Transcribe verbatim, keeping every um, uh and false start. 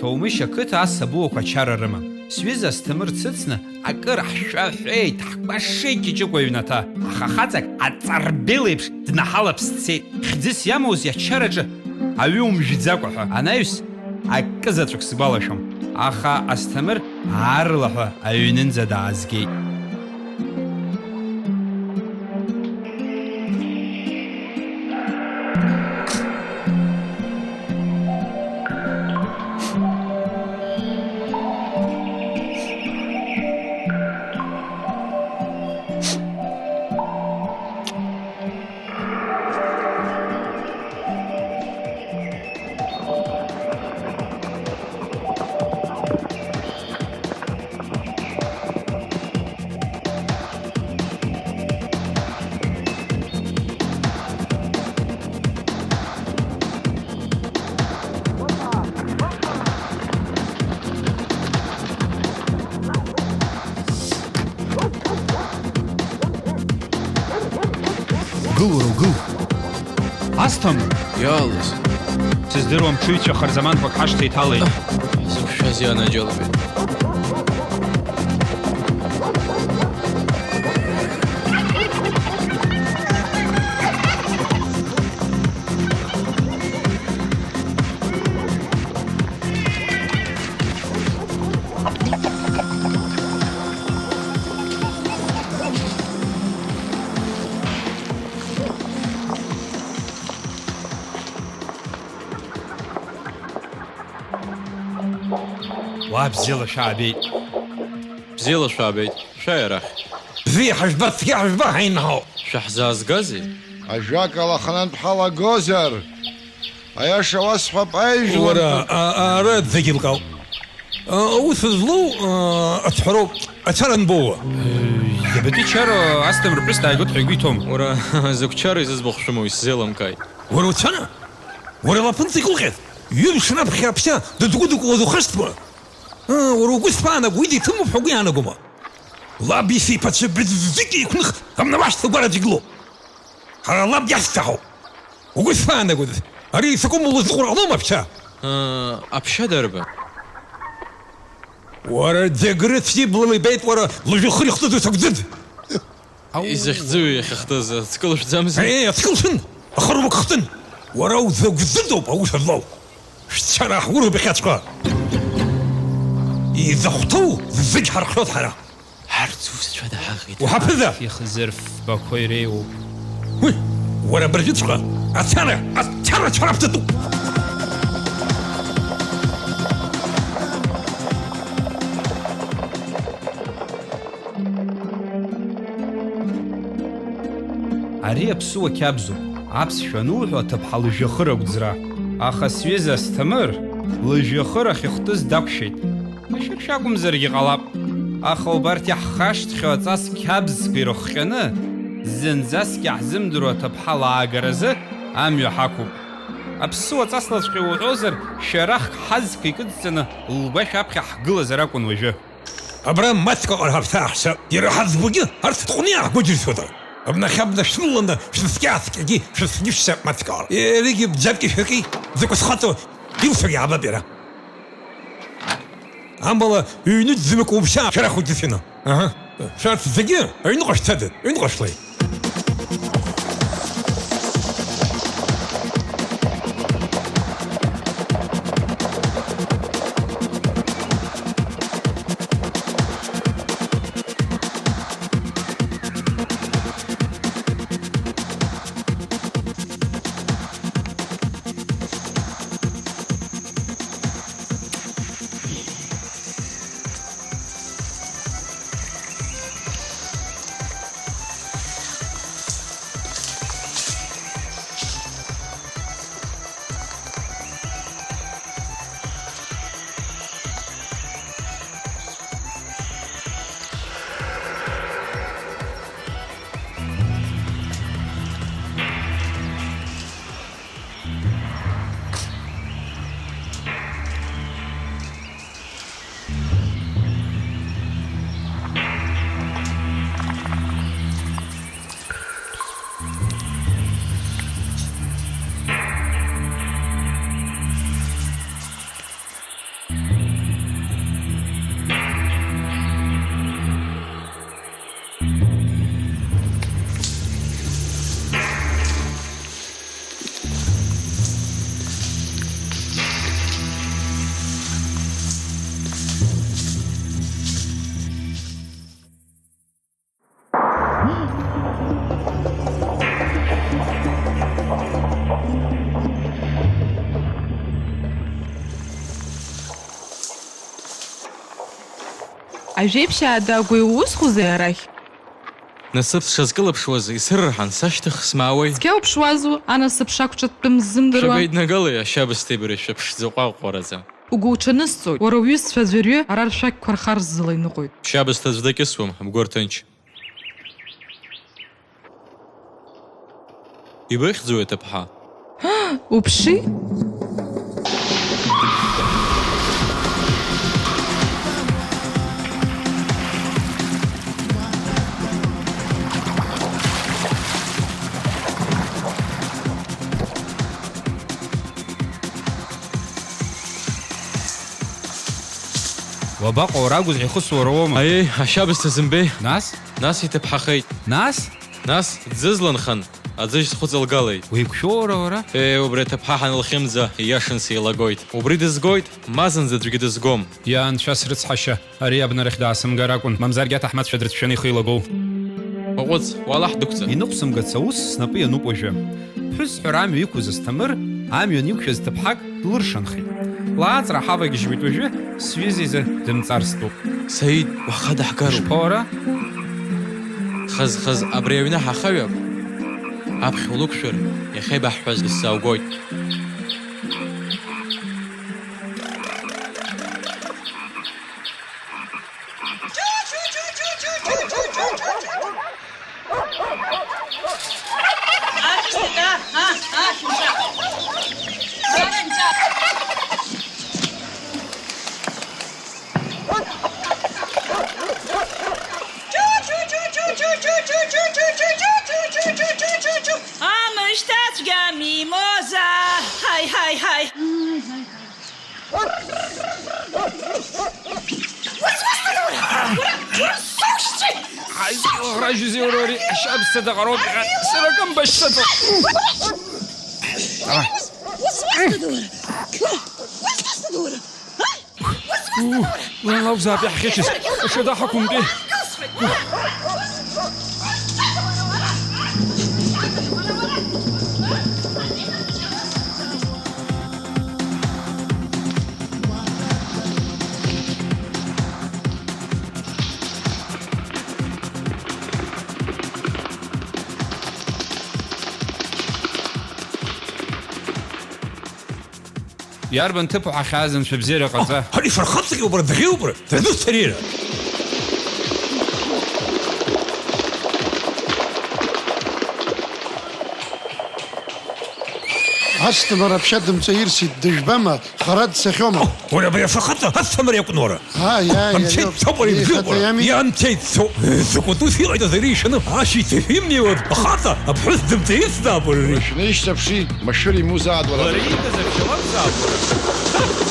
Ҭоумышь ақыҭа ас абуақәа ачара рымам. Сҩыза Асҭамыр дсыцны, акыр ҳшәаҳәеит, ҳкәашеит Ҷыҷыкәа иҩнаҭа, аха хаҵак аҵарбел еиԥш днаҳалаԥс дцеит. Хьӡыс иамоузеи ачараҿы аҩы умжәӡакәа ҳәа. Анаҩс, акы заҵәык сгәалашәом, аха Асҭамыр аарлаҳәа аҩнынӡа даазгеит. Угыл, уара, угыл! Асҭамыр! Иаалыз? Сыздыруам, ҽыҩцәа харзаманқәак ҳашҭа иҭалеит. Ҳзықәшәаз ианаџьалбеит. Уа бзиала шәаабеит. Бзиала шәаабеит. Шәааи арахь. Бзиа ҳажәба, цқьа ҳажәба, ҳаинҳау. Шәаҳзаазгазеи? Ажәакала, аханатә ҳалагозар, аиаша уасҳәап, аижәлантәи. Уара, а-, а-, ара аӡәгьы лкаауп. А, аус злоу, а, ацҳароуп, ацара анбоуа? Иабатәи чароу, Асҭамыр ԥҳәыс дааигоит ҳәа игәы иҭоума? Уара, закә чароу изыӡбахә шәымоу, исзеилымкааит. Уара уцәана? Уара лафынҵа икылҟьеит? Ҩымш раԥхьа аԥшьа дыдгәыдыкәлаз ухашҭма? Аа, уара угәы ишԥаанаго, уи диҭымуп ҳәа угәы иаанагома? Лаб исеиԥацәа быӡӡык еиқәных, амнауашьҭа гәараҿы игылоуп. Ҳара лаб иашьцәа ҳауп. Угәы ишԥаанагоз? Ари исакәым улызныҟәар ҟалома аԥшьа? Ыы, аԥшьа дарбан? Уара, Џьагрыц иблала ибеит, уара, лыжәҩахыр ихтыз усакәӡыӡ! Изахьӡу иахьахтыз, ацкы лшәӡамзи? Еи, ацкы лшәын! Ахырмак хтын! Уара узакәӡыӡоуп аус злоу! Шәцара ҳгәырҩоуп иахьаҵәҟьа! Изахәҭоу зегь ҳархиоит ҳара! Ҳарҭ зусҭцәада ҳаӷеит? Уҳаԥыза! Ихзырфбақәа иреиуоуп. Уи, уара абыржәыҵәҟьа ацара, ацара цәараԥҵатәуп! Ари аԥсуа қьабзуп, аԥсшәа ануҳәо, аҭыԥҳа лыжәҩахыр агәӡра. Аха сҩыза Асҭамыр лыжәҩахыр ахьыхтыз дақәшәеит. Ашьыршәа акәымзаргьы ҟалап. Аха убарҭ иаҳхашҭхьоу аҵас қьабзқәа ирыхҟьаны, зынӡаск иаҳзымдыруа аҭыԥҳа лаагаразы амҩа ҳақәуп. Аԥсуа ҵаслаҵәҟьа уҳәозар, шәарахк ҳазқәа икыдҵаны лгәашә аԥхьа ҳгылазар акәын уажәы. Абра маҷк аҟара ҳаԥсааҳәса, иара ҳазбогьы арҭ ҭҟәны иааҳгәыџьыршьода. Абнахь абна шәныланы шәыскьааскьагьы шәысгьышьшьап маҷк аҟара. Егьи бџьарки шәаки закәа схаҵоу илшар иаабап иара. Амала ҩнуӡӡамҩак уԥшьаа шәарахоит дысыны. Аҳа. Шәарҭ зегьы аҩныҟа шәцаӡеит, аҩныҟа шәлеи. Ажәеиԥшьаа дагәа иусхәузеи арахь? Насыԥ сшазкылыԥшуаз исырырҳан, сашьҭых смаауеи? Цқьа уԥшуазу, анасыԥ шақәҿыҭтәым ззымдыруа? Шәабеиднагалеи, ашьабсҭеи бареи шәыԥшӡа ҟәаҟәараӡа? Угәуҽанысҵоит, уара уҩызцәа аӡәырҩы ара ршәақьқәа рхар ззылаҩныҟоит. Шьабсҭа аӡә дакьысуам, бгәы рҭынч. Ибыхьӡуи аҭыԥҳа? Уԥши? Уабаҟоу, ракәызар ихысуа уара уоума? Аиеи, ашьабсҭа зымбеи? Нас? Нас иҭыԥҳахеит. Нас? Нас дзызланхан, аӡыжь схәыҵалгалеит. Уеиқәшәоура уара? Е, убри аҭыԥҳа ҳанылхьымӡа, ииашан сеилагоит. Убри дызгоит, ма зынӡа аӡәгьы дызгом. Иа, анцәа срыцҳашьа, ари абнарахь даасымгар акәын, мамзаргьы аҭаҳмадцәа дрыцәшәаны ихы еилагоу. Уаҟәыҵ, уалаҳ дықәҵа. Инықәсымгац аус снапы иануп уажәы. Ԥҳәысҳәара амҩа иқәыз Асҭамыр, амҩан иқәшәаз ҭыԥҳак длыршанхеит. Лааҵра ҳавагьежьуеит уажәы, сҩыза изы дымҵар стәуп. Саид, уаха даҳгароуп. Ишԥауара? Хаз-хаз абри аҩны ҳахаҩап. Аԥхьа улықәшәар, иахьеибаҳҳәаз дысзааугоит. Амышьҭацәгьа мимоза, ҳаи, ҳаи, ҳаи. Ҳаи, иуӷражьызеи уара ари, ашьабсҭа даҟароуп, сара кымбашьҭаӡо. Уара лакәзаап иаҳхьычыз, ҽада ҳақәымтәеи. Иарбан ҭыԥ уҳахьааз, анцәа бзиара ҟаҵа. Ари фырхаҵаки убра, дӷьеи убра, дадуцарира. Асҭамыр аԥша дымҵаирсит, дыжәбама, хара дцахьоума? Уара абри афырхаҵа Асҭамыр иакәын уара. Ааи, ааи, анцәа иаиоуп. Ицоуп ари, иара бзиоуп ихаҭа уара. Иами. Ианцәа ицоуп. Закәытәу сиҟаиҵаз ари ишаны, ашьыцҳәа имнеиуаз ахаҵа аԥҳәыс дымҵаирсзаап уара ари. Шәнеишьҭаԥши, машәыр имузаат уара. Лара иикыз аԥшьа лакәзаап уара.